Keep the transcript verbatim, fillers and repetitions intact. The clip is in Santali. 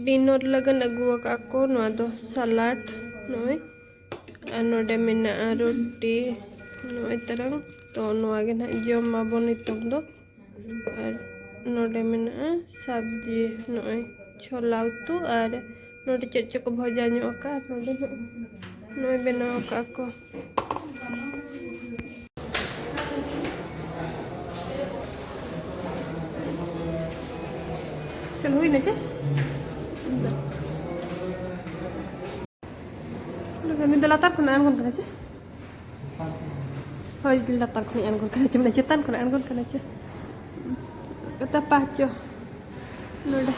ᱰᱤᱱᱟᱨ ᱞᱟᱹᱜᱤᱫ ᱟᱹᱜᱩ ᱟᱠᱟᱫ ᱠᱚ ᱱᱚᱣᱟ ᱫᱚ ᱥᱟᱞᱟᱰ ᱱᱚᱜᱼᱚᱭ, ᱟᱨ ᱱᱚᱰᱮ ᱢᱮᱱᱟᱜᱼᱟ ᱨᱩᱴᱤ ᱱᱚᱜᱼᱚᱭ ᱛᱟᱨᱟᱝ᱾ ᱛᱚ ᱱᱚᱣᱟ ᱜᱮ ᱱᱟᱦᱟᱜ ᱡᱚᱢ ᱟᱵᱚᱱ ᱱᱤᱛᱚᱜ ᱫᱚ᱾ ᱟᱨ ᱱᱚᱰᱮ ᱢᱮᱱᱟᱜᱼᱟ ᱥᱟᱵᱽᱡᱤ, ᱱᱚᱜᱼᱚᱭ ᱪᱷᱳᱞᱟ ᱩᱛᱩ, ᱟᱨ ᱱᱚᱰᱮ ᱪᱮᱫ ᱪᱚᱠᱚ ᱵᱷᱚᱡᱟ ᱧᱚᱜ ᱟᱠᱟᱫᱼᱟ᱾ ᱱᱚᱰᱮ ᱱᱚᱜᱼᱚᱭ, ᱱᱚᱜᱼᱚᱭ ᱵᱮᱱᱟᱣ ᱟᱠᱟᱫ ᱠᱚ᱾ ᱪᱚᱞ, ᱦᱩᱭᱱᱟ ᱪᱮ? ᱩᱱᱤ ᱫᱚ ᱞᱟᱛᱟᱨ ᱠᱷᱚᱱᱟᱜ ᱟᱬᱜᱚᱱ ᱠᱟᱱᱟ ᱪᱮ? ᱦᱳᱭ, ᱞᱟᱛᱟᱨ ᱠᱷᱚᱱᱟᱜ ᱟᱬᱜᱚᱱ ᱠᱟᱱᱟ ᱪᱮ, ᱢᱟᱱᱮ ᱪᱮᱛᱟᱱ ᱠᱷᱚᱱᱟᱜ ᱟᱬᱜᱚᱱ ᱠᱟᱱᱟ ᱪᱮ? ᱛᱟᱯᱟ ᱦᱚᱪᱚ ᱱᱚᱰᱮ᱾